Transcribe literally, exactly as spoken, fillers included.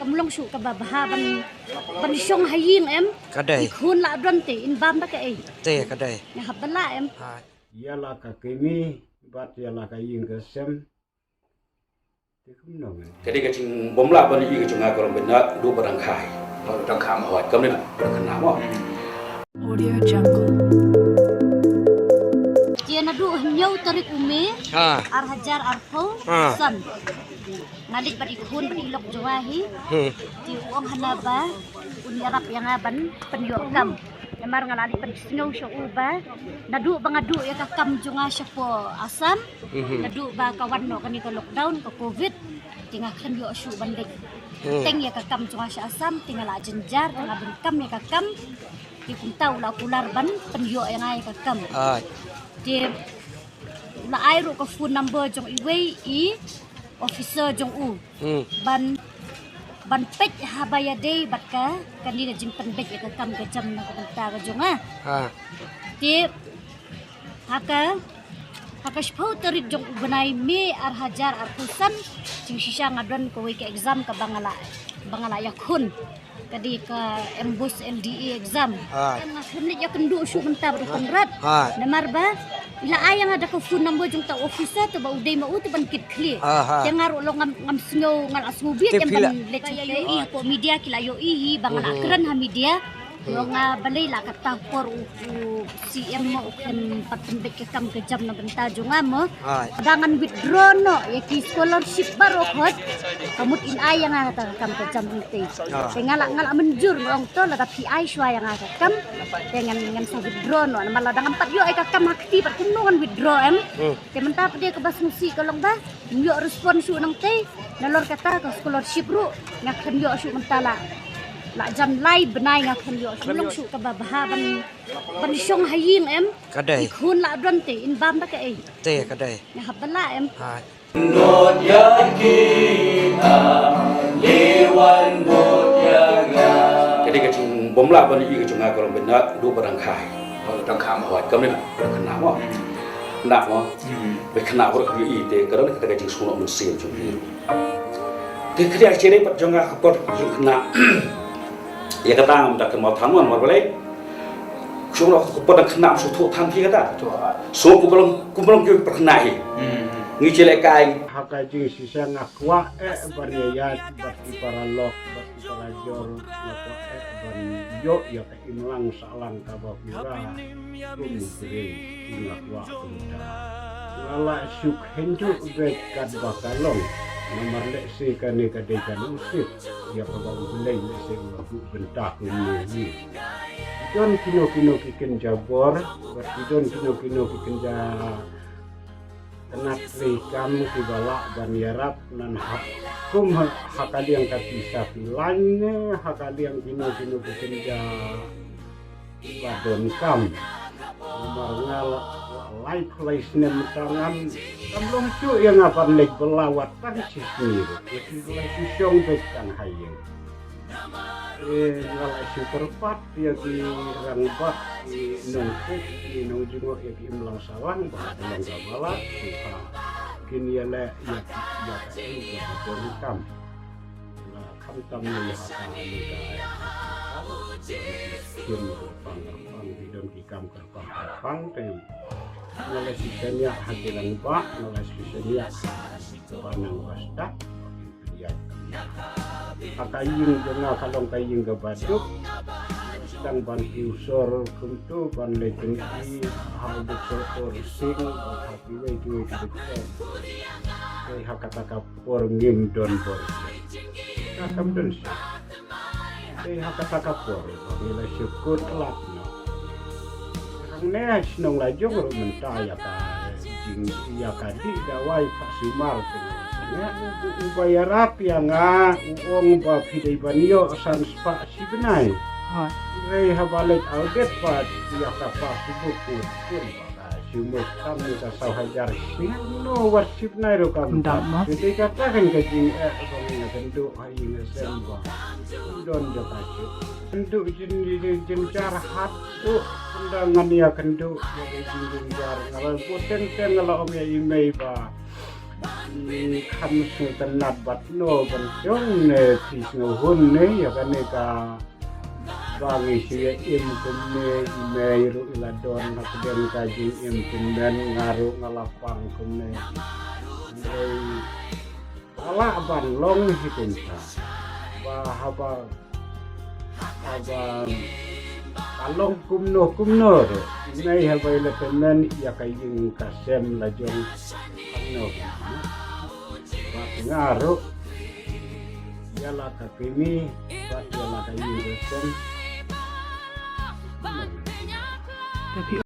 Kam long shuh kaba bha ban ban shong ha ïing em. Ka dei. I khun la don te in bam da kaei. Te ka dei. Nga hap ba la em. Ha. Ïa la ka kmie bad ïa la ka ïing ka sem. Te kumno ngan. Ka dei ka jingbymlah ban ïohi ka jong nga ka long ba naduh ba dang kha hi. Ba dang kha mo. Hooid, kam ne ba dang kha mo. Audio Jungle. Te naduh hynñiew tarik u May. Ha. Ar hajar arphew san. Nga leit bad i khun bad i lok jong nga hi. Hmm. Te u ong hana ba un ïarap ïa nga ban pynïoh kam. Namar nga la leit pynsngew sha u ba naduh ba nga duh ïa ka kam jong nga shapoh Assam. Mhm. Naduh ba ka wan noh kane ka lockdown ka covid. Te nga khlem ïoh shuh ban leit. Hmm. Teng ïa ka kam jong nga sha Assam te nga la jynjar te nga donkam ïa ka kam. Te kumta u la kular ban pynïoh ïa nga ïa ka kam. Ai. Te u la ai ruh ka phone number jong iwei i officer jong u. Hmm. Ban ban peit haba ïadei bad ka kane ka jingpynbeit ïa ka kam ka jam na ka bynta ka jong nga. Ha. Te ha ka ha ka shiphew tarik jong u bnai May ar hajar arphew san jingshisha nga don kawei ka exam kaba nga la ba nga la ïakhun. Ka dei ka MBOSE LDA exam. Ah. Nga khlem leit ïakynduh shuh mynta bad u Conrad. Ah. Namar ba i la ai ïa nga da ka phone number jong uta u officer te ba u dei ma u te ban kit khlieh. Ah, ah. Te nga ruh long ngam ngam sngew nga la sngewbit ïa ban leit sha te. Te phi la ïohi hapoh media ki la ïohi hi ba nga la kren ha media. Long nga balei la katta por u u CM mo u khlem pat pynbeit ka kam ka jam na bynta jong nga mo. Ai. Da ngan withdraw noh ïa ki scholarship baroh khoit. Ka mut in ai ïa nga kata ka kam ka jam hangtei. Ah. Te nga la nga la mynjur nga ong to lada phi ai shuwa ïa nga ka kam. Te ngan ngan sa withdraw noh namar lada ngam pat ïoh ïa ka kam ha kti pat kumno ngan withdraw em. Hmm. Te mynta pat de kaba sngewsih ka long ba ngim ïoh respond shuh nangtei. Nalor kata ka scholarship ruh nga khlem ïoh shuh mynta la. La jan lai bnai nga khlem ïoh shuh. Long shuh kaba bha ban ban shong ha ïing em. Ka dei. I khun la don te in bam da kaei. Te ka dei. Nga hap ba la em. Ha. Nud ïa ki a liwan nud ïa nga. Ka dei ka jingbymlah ban ïohi ka jong nga ka long ba naduh ba dang kha hi. Ba dang kha mo. Hooid, kam ne ba dang khynnah mo. Hmm. Khynnah mo. Hmm. Ba khynnah ba ka ïohi te ka don kata ka jingsngewsih mynsiem jong phi. Te ka dei ka jingïarap pat jong nga ka por jong khynnah. Ïa kata ngam da kynmaw than mo namar balei. Shu noh ka por dang khynnah shu thuh than phi kata. Shu kumba long kumba long ki para khynnah hi. Hmm. Ngi shu lehkai. Ha ka jingshisha nga kwah eh ban ïaid bad ki paralok bad ki parajor nga kwah eh ban ïoh ïa ka imlang sahlang kaba pura. Kum u briew u nga kwah kumta. Nga la shu kynduh beit katba ka long. Namar lehse kane ka dei ka nongtip ïa kaba U Blei lehse u la buh bynta kumne hi. Ki don kino kino ki kynja bor bad ki don kino kino ki kynja tnat treikam kiba lah ban ïarap nan ha kum ha, ha ka liang ka pisa ki lain ne ha ka liang kino kino ki kynja ba donkam. Namar nga la, la laiphew lai snem mynta ngan kam long shuh ïa nga ban leit bylla wat tang shisngi ruh. Ïa ki la shu shong beit tang ha ïing. Eh, nga la shu kyrpad ïa ki rangbah, ki nongpeit, ki nongjngoh, ïa ki imlang sahlang ba ha ka long kaba lah shu ha. Kin ïaleh ïa ki, ïa ka ïing kaba donkam. Nga khamtam ne ha ka ïing ka ai. Kim kyrpang kyrpang ki don ki kam kyrpang kyrpang te. Nga la shu shaniah ha ki rangbah, nga la shu shaniah ha ki ba nang ba stad. Ha ka ïing jong nga ka long ka ïing kaba duk. Tang ban pynshor kumto ban leit pynki ha u doktor Singh bad ha kiwei kiwei ki doktor. Te ha kata ka por ngim don bor. Ka kam don sha. Te ha kata ka por ba ngi la shu kut lad noh. Hangne ha shnong la jong ruh mynta ïa ka jing ïa ka dih dawai phah sumar te. Nga u, u, u ba ïarap ïa nga u ong ba phi dei ban ïoh san spah shi bnai. Hooid. Hynrei haba leit audit pat ïa ka passbook u kun ba ka shu mut kam ne ka saw hajar shi. Kumno wat shi bnai ruh kam. Ym dap mo. Te dei kata kan ka jingeh ba ngi nga kynduh ha ïing ha sem ba. Don jaka shu. Kynduh jin, jin, jynjar haduh. Ynda ngan ïa kynduh ïa ka jingjynjar nga la buh teng teng nga la ong ïa i mei ba. Ngi kham sngewtynnat bad no ban shong ne phi sngewhun ne ïa kane ka ba ngi shu ïa im kumne, i mei ruh i la don ha ka dang ka jingim tymmen, nga ruh nga la pang kumne. Hynrei ka lah ban long hi kumta ba haba haba ka long kumno kumno ruh, i mei haba i la tymmen ïa ka ïing ka sem la jong kumno kumno. Bad nga ruh ïa la ka kmie bad ïa la ka ïing ka sem.